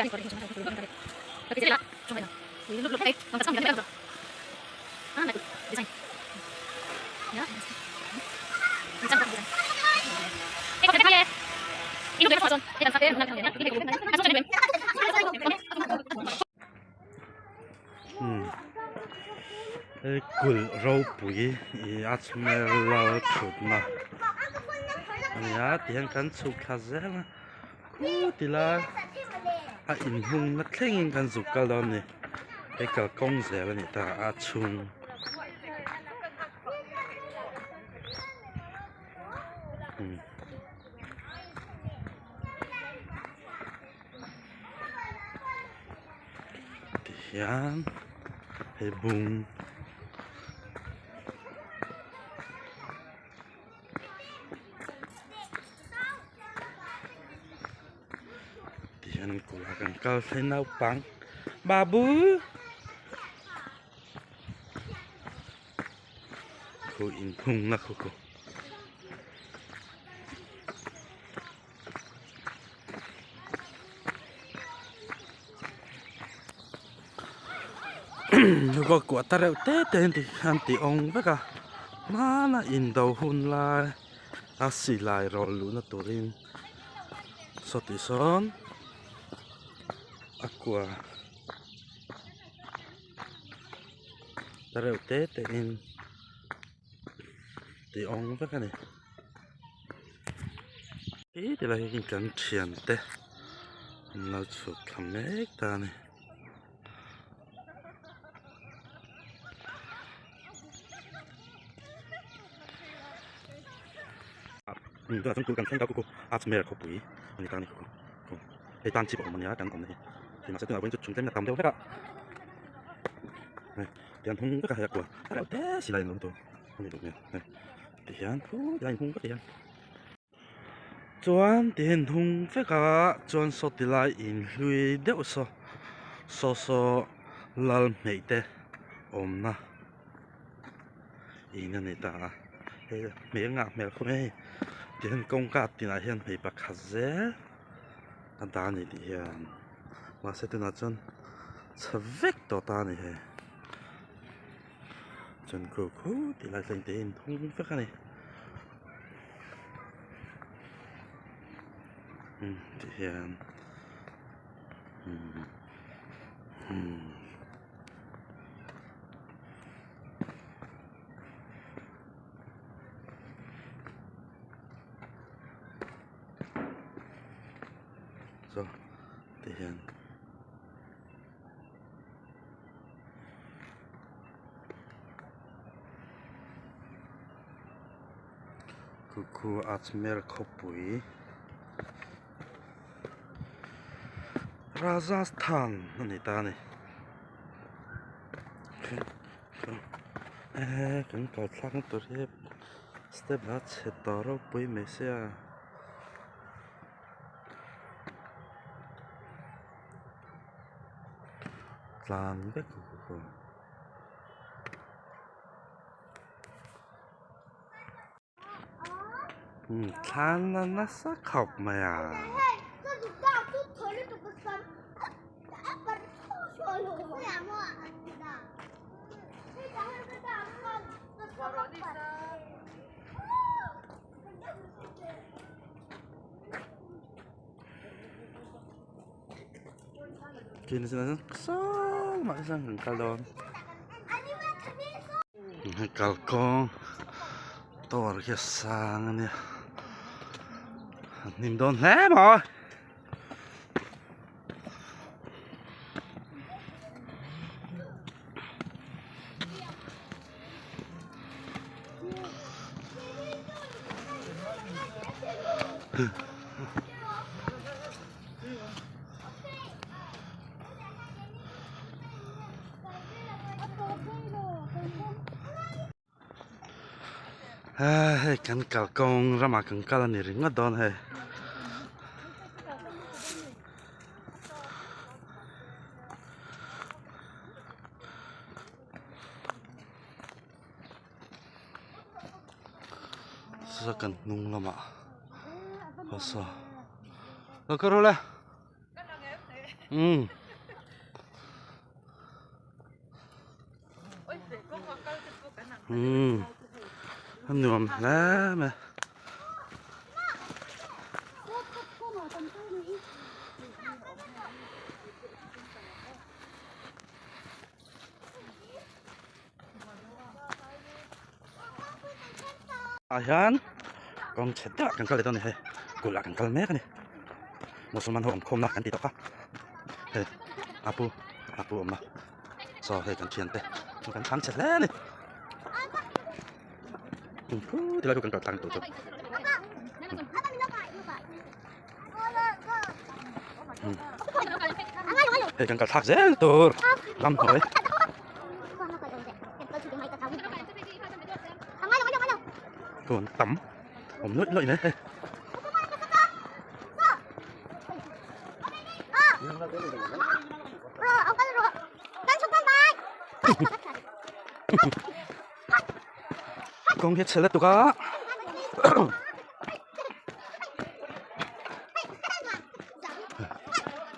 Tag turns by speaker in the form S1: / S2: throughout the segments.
S1: Hei kulh ropui ih a chhmel lal thutna a ni a tihian kan chhuk thla zel a khuti lai a inhungna thlengin kan zuk kal dawn a ni hei kalkawng zel a ni ta a chhung. Tihian hei bung tihian kawrah kan kal thei naupang babu khu inphungna khu khu. Hnuka kuah ta reuh te te hian tikhian ti awng vek a hmana indo hun lai a silai rawlh luhna turin saw tih sawn a kua ta reuh te te in ti awng vek a ni. He ti lai hian kan thiante an lo chhuk thla mek ta a ni. Tunah chuan kan thleng ta kuk a chhmer khawpui a ni ta a ni kuk hei tan chip a awm a nia kan awmna hi mahse tunah pawhin chu chhung tlem in a tam deuh vek a hei tiang hung vek a hei a kual a reuh te silai an awm tawh a ni duh hmel hei. Tihian thu tilai inhung vek hian chuan tihian inhung vek a chuan saw tilai inhlui deuh saw saw saw lal hmeih te awmna in a ni ta a hei hmei a ngah hmel khawp mai a hei tihian kawngka tinah hian hmei pakhat zel a dah a ni tih hian mahse tunah chuan chhe vek tawh ta a ni hei. Chuan khu khu tih lai thleng te hi in thawng vek a ni umm ti hian umm umm saw ti hian. Khu Ajmer khawpui Rajasthan a ni ta a ni eee kan kal thlak na tur hi step a chhe tawh ropui mai sia. Tlan vek thlan na nasa khawp mai a. Saw lamah te chuan kan kal dawn hei kalkawng tower khi a sang a nia a hnim dawn hle maw. Hei kan kalkawng ramah kan kal a ni ringawt dawn hei. Saw kan hnung lamah aw saw lo kal rawh le. Umm. Umm a nuam hle mai. Ah hian kawng chhe deuh ah kan kal leh dawn a ni hei kulh ah kan kal mek a ni musulman ho awm khawmna kan tih tawh kha hei a pu a pu awmna saw hei kan thiante chu kan thlang chhe hle a ni tilai chu kan kal tlang tur chu. Hei kan kal thlak zel tur ramhnuai. Tuan tam awm luih luih mai hei. Kawng hi a chhe lutuk a.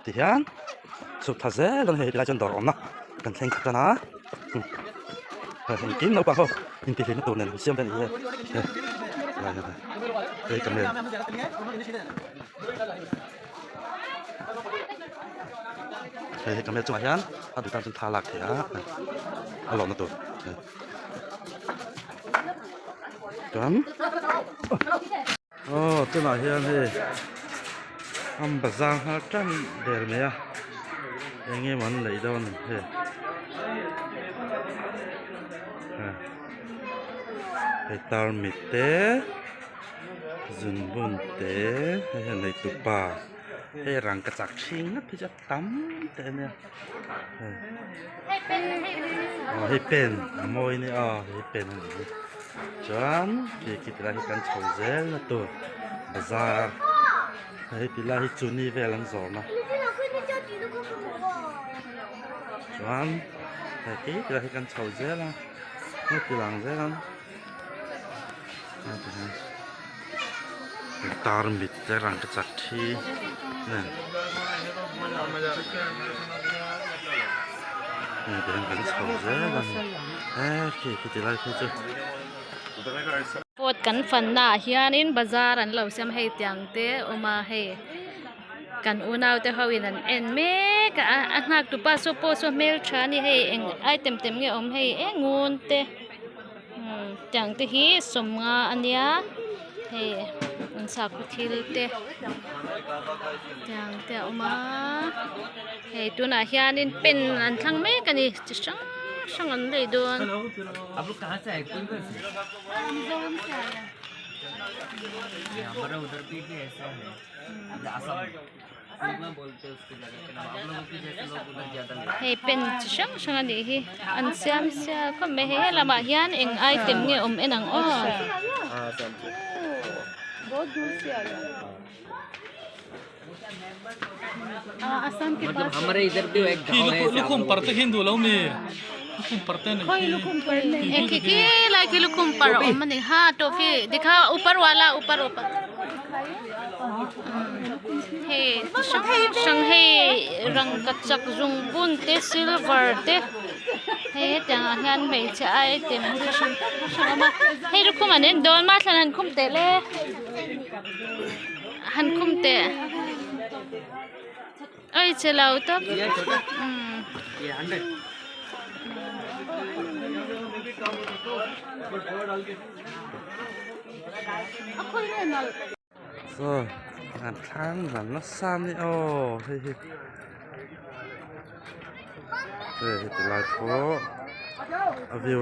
S1: Tihian chhuk tha zel dawn hei tilai chuan dawr awmna kan thleng khat tan a hei engkim naupang ho intihhlimna tur nen an siam vel a ni hei tilai hian hei camel hei camel chungah hian a duh tan chuan thla lak theih a a lawmna tur. Chuan aw tunah hian hei an bazar nghal tan der mai a eng nge maw an neih dawn ni hei hei tarmit te zungbun te hei hian neitupa hei rangkachak ṭhing ngawt hi chu a tam teh a nia. Aw hei pen a mawi nia aw hei pen a nih hi chuan khi khi tilai hi kan chho zel na tur bazar hei tilai hi chuni vel an zawrh na chuan hei khi tilai hi kan chho zel a heti lang zel ang Tarmit te rangkachak thi nen hei ti hian kan chho zel a ni he khi khi ti lai phei chu.
S2: Fort kan fanna ah hianin bazar an lo siam hei tiang te a awm a hei kan unau te ho in an en mek a a nghak tupa saw pawh saw hmeltha a ni hei eng item tem nge awm hei eng ngun te. Tiang te hi sawmnga a nia hei an sakhaw thil te tiang te a awm a hei tunah hianin pen an thlang mek a ni chi hrang hrang an lei dawn. Hei pen chi hrang hrang a nih hi an siam sia khawp mai hei helamah hian eng item nge awm en ang aw. Khi khi lai khi lukhum par a awm a ni ha toffee dikha upar wala upar upar. Hei chi hrang hrang hei rangkachak zungbun te silver te hei hetiang ah hian hmeichhe item chi hrang hrang a awm a hei lukhum an en dawn mathlan han khum teh le han khum teh ai che lo tawp umm.
S1: Saw an thlang zan nasa a ni aw hei hi hei heti lai pawh a view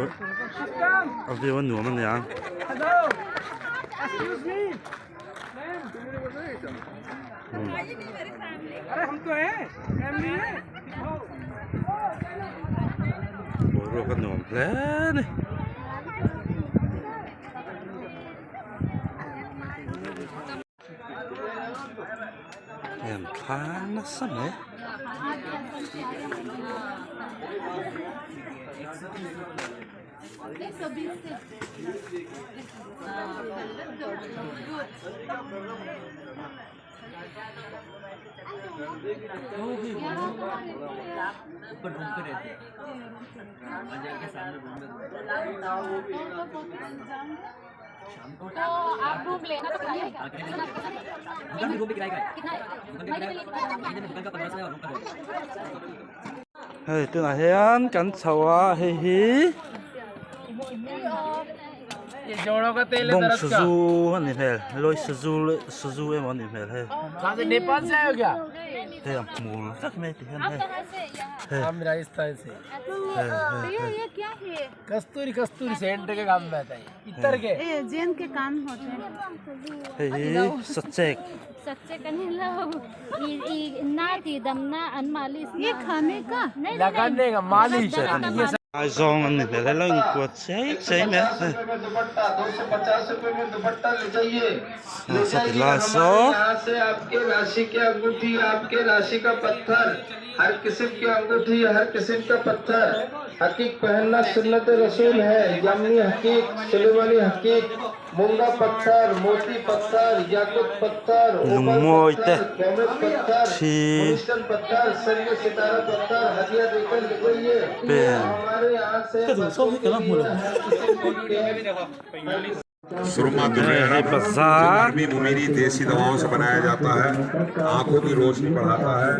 S1: a view a nuam a niang. Boruak a nuam hle a ni. Hei an thlang nasa mai. Hei tunah hian kan chho a hei hi bawng sazu a ni hmel lawi sazu leh sazu emaw a nih hmel hei hei a hmul vek mai ti hian hei hei hei hei hei hi sachek Aizawng an ni hmel helai in kuat chei chei mai a hei sawti lai saw.
S3: हर किस्म की अंगूठी हर किस्म का पत्थर हकीक पहनना सुन्नत रसूल है यमनी हकीक सुलेमानी हकीक मूंगा पत्थर मोती पत्थर याकूत पत्थर ओपल
S1: Lungmawi te
S3: पत्थर कैमरस पत्थर
S1: thi
S3: मुनिस्टन पत्थर संग सितारा पत्थर हदिया देकर ले जाइए
S1: pen
S3: हमारे यहाँ से बच्चों के लिए हर किस्म की कैप
S4: सुरमा दुर्रे
S1: hei
S4: अरब जो
S1: bazar
S4: मरमी मुमीरी देसी दवाओं से बनाया जाता है आंखों की रोशनी बढ़ाता है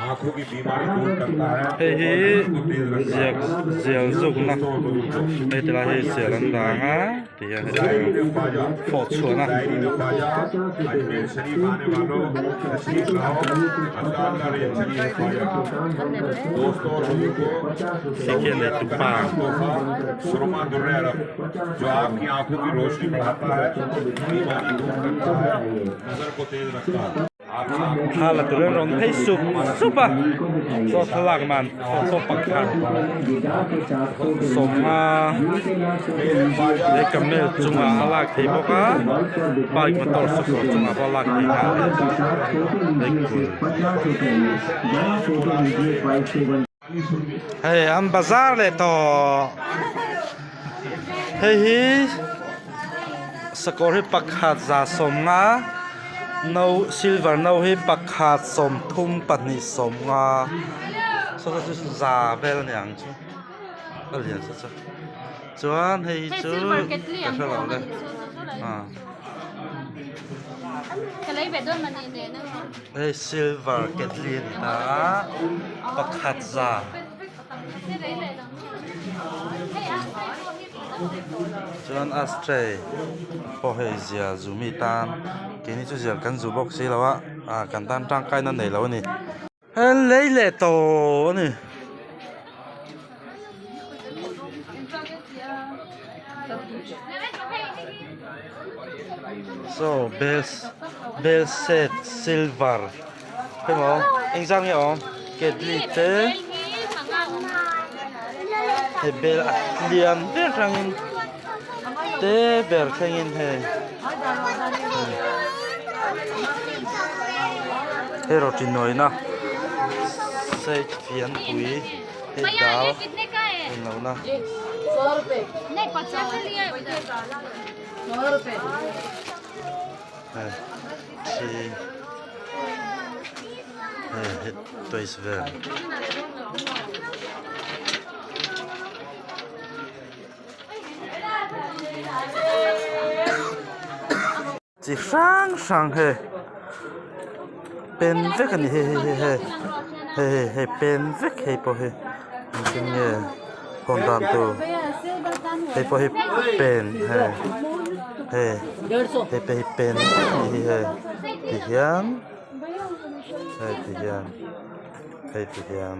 S4: आंखों की बीमारी दूर करता है
S1: hei hi
S4: को तेज रखता
S1: ziak
S4: है
S1: zial zukna
S4: दोस्तों और बुजुर्गों
S1: hei tilai hi zial an dang a ti hian heti
S4: जायरीन ख्वाजा
S1: fawh chhuahna
S4: जायरीन ख्वाजा अजमेर शरीफ आने वालों तशरीफ लाओ अल्लाह शरीफ ख्वाजा दोस्तों और बुजुर्गों
S1: khi khian nei
S4: का
S1: tupa
S4: तोहफा सुरमा दुर्रे अरब जो आपकी आंखों की रोशनी बढ़ाता है बीमारी दूर करता है नजर को तेज रखता है आपकी आंखों
S1: thla la turin rawn phei sup sup a chaw thlalak man saw pakhat sawmnga leh camel chungah a lak thei bawk a bike motor sakawr chungah pawh a lak thei nghal a ni hei an bazar leh tawh hei hi sakawr hi pakhat za sawmnga no silver no hi pakhat sawmthum pahnih sawmnga saw saw chu za vel a ni ang chu a lian sa chu chuan hei hi chu ka hre lo le ah hei silver kettle a ni ta a pakhat za. Chuan ashtray pawh hei zial zu mi tan keini chu zial kan zu bawk si lo a ah kan tan tangkaina nei lo a ni. He lei leh tawh a ni. Saw bel bel set silver emaw engzat nge awm ketli te hei bel a tlian ber tangin te ber thlengin hei hei roti nawina sage fianpui hei dal englo na. Hei thi hei he toys vel. Chi hrang hrang hei pen vek a ni hei hei hei hei hei hei pen vek hei pawh hi engtin nge hawn dan tur hei pawh hi pen hei hei hei pawh hi pen vek a ni hi hei ti hian hei ti hian hei ti hian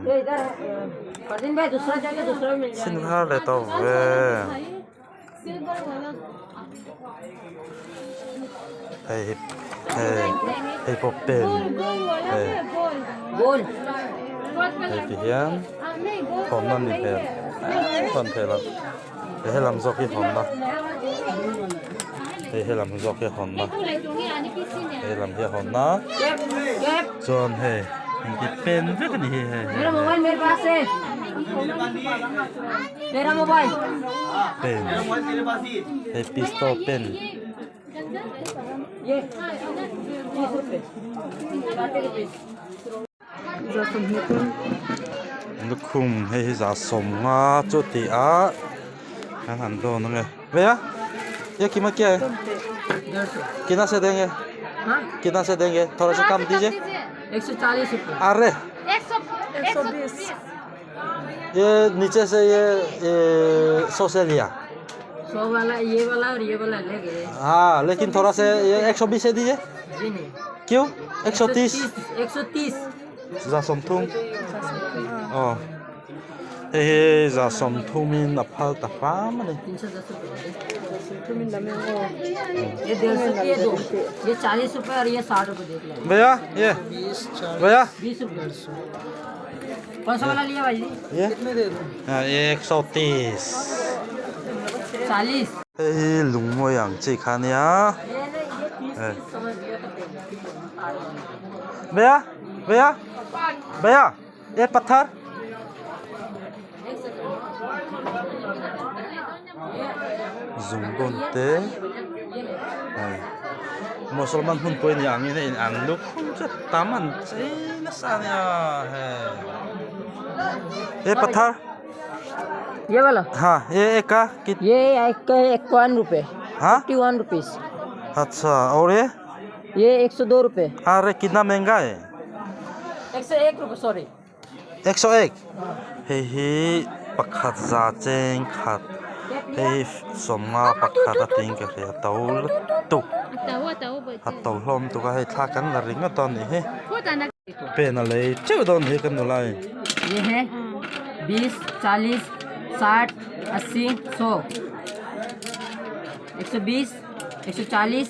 S1: sin har leh tawh ve. Hei hi hei hei pawh pen hei hei ti hian hawnna ni hmel hawn theih loh hei helam zawk hi hawnna hei helam zawk hi hawnna hei lam hi a hawnna chuan hei engti pen vek a ni hi hei hei. Pen hei pistol pen. Lukhum hei hi za sawmnga chu ti a kan han dawn ange vei a ye kima kya hai kitna se denge kitna se denge thoda sa kam dijiye arre ye niche se ye so se liya
S5: सौ वाला ये वाला और ये वाला ले गए
S1: हाँ लेकिन थोड़ा से ये 120 से दीजिए
S5: जी नहीं
S1: क्यों 130
S5: 130
S1: za sawmthum aw hei hi za sawmthumin a phal ta hram a ni.
S5: 310 रुपये ये 150 की है दो ये 40 रुपये और ये 60 रुपये देख लो
S1: भैया ये भैया
S5: 20 रुपये कौन सा वाला लिया भाई जी
S1: ये हाँ ये 130
S5: 40
S1: hei hi lungmawi ang chi kha ania
S5: ये ना ये 30 तीस समझ गया तो
S1: भैया भैया भैया ये पत्थर zungbun te hei mosolman hmun pawh ni angin a in ang lukhum chu tam an chei nasa ania hei he pathar
S5: ये वाला
S1: ha ye ek a kit
S5: ये एक का है 51 रुपये
S1: ha
S5: 51 rupees
S1: अच्छा और ये
S5: ये 102 रुपये
S1: अरे कितना महंगा है
S5: 101 रुपये सॉरी
S1: 101 hei hi pakhat za cheng khat hei sawmnga pakhat a tiin ka hria to lutuk a to hlawm tuk a hei thla kan la ringawt dawn anih hi pen a lei teuh dawn anih hi ka nula in.
S5: ये है 20 40 60 80 100 120 140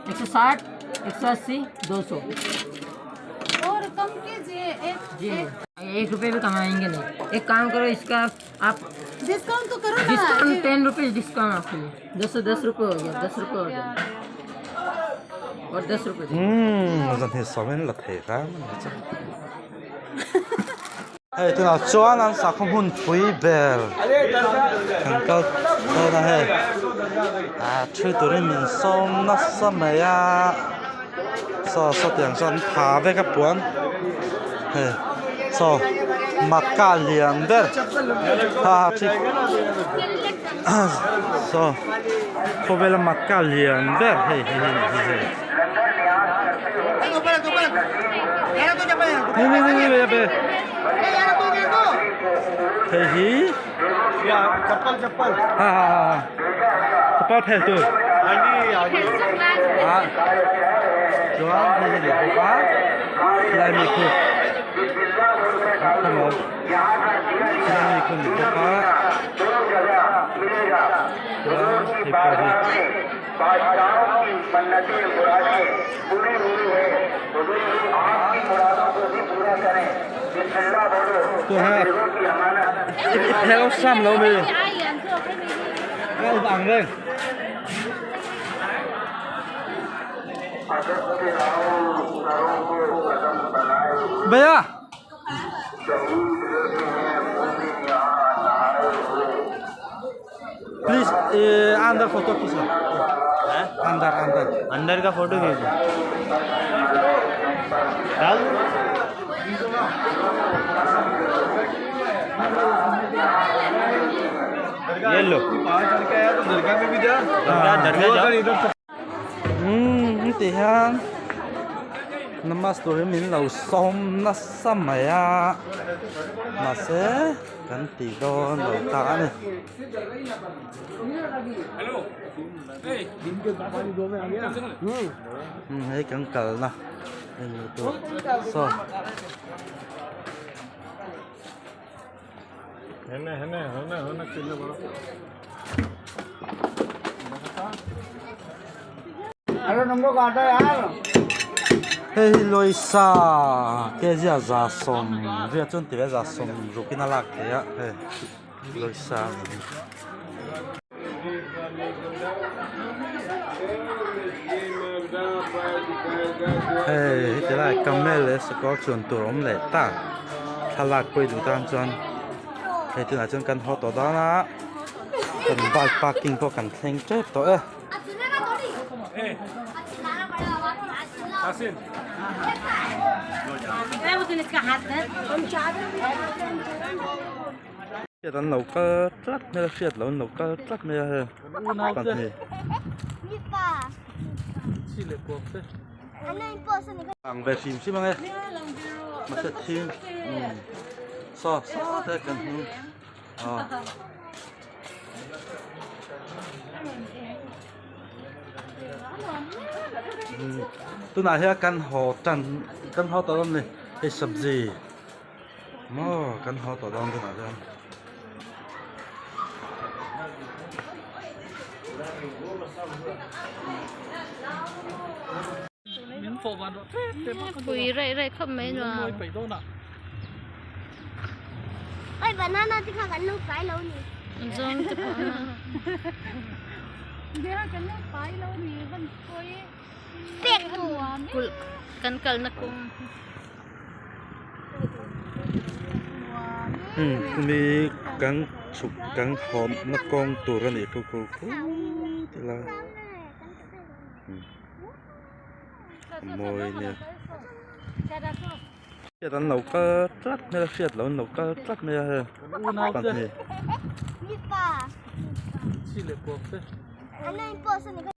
S5: 160 180 200
S2: और कम कीजिए एक
S5: जी एक रुपये भी कमाएंगे नहीं एक काम करो इसका आप
S2: डिस्काउंट तो करो ना
S5: discount 10 rupees discount आपके लिए 210 रुपये हो गया 10 रुपये हो गया और 10 रुपये
S1: Zan hi sawin la thei ram a ni chu. Hei tunah chuan an sakhaw hmun pui ber kan kal dawn a hei ah thu turin min sawm nasa mai a saw sawtiang chuan an tha vek a puan hei saw matka lian ber ha ha thik saw khawvela matka lian ber hei hei hei hei hei. Ni ni ni ni be hei hi ha ha ha chapal phel tur ah chuan hei hi ni bawk a helai mi khu hello helai mi khu ni bawk a chuan hei pawh hi. Theo sam lo mi ang reng भैया please अंदर photo खींचो अंदर अंदर
S6: अंदर का photo खींचो डाल ये लो
S4: दरगाह में भी जा
S6: दरगाह दरगाह जाओ
S1: ti hian namaz turin min lo sawm nasa mai a mahse kan ti dawn lo ta a ni. Hei kan kalna eng tur saw. Hei hi Loisa kg a za sawm riat chuan ti ve za sawm rukin a lak theih a hei Loisa a ni. Hei heti lai camel leh sakawr chuan tur awm leh ta thlalak pawh i duh tan chuan hei tunah chuan kan haw tawh dawn a kan bike parking pawh kan thleng tep tawh e. Hriat an lo kal tlat mai a hriat loh an lo kal tlat mai a hei pahnih. Ang ve hrim hrim ang e mahse thil saw saw te kan hmu aw. Tunah hian kan haw tan kan haw tawh dawn a ni hei sabzi maw kan haw tawh dawn tunah hian.
S2: Pui raih raih khawp mai nuam. Zawng te pawh a kulh kan kalna kawng.
S1: Khumi kan chhuk kan hawmna kawng tur a nih khu khu khu ti lai. Mawi nia. Hriat an lo kal tlat mai a hriat loh an lo kal tlat mai a hei pahnih.